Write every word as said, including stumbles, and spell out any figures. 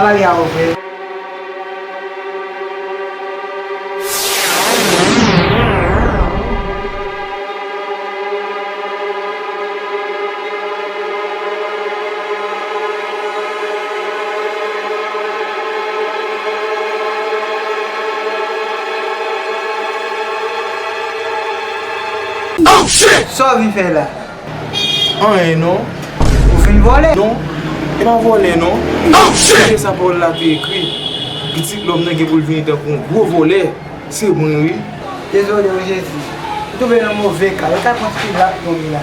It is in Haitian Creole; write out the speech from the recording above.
Pale a ou vre. Sa w vin fè la? Anyen non. Ou vin vòlè? Non, e pa vòlè non. Se sa pawòl la te ekri. Pitit lòm nan gen pou l vini tankou yon gwo vòlè. Se mwen wi. Dezole wi Jezi. Ou tonbe nan move ka. Yo ka pran ti lap pou li la.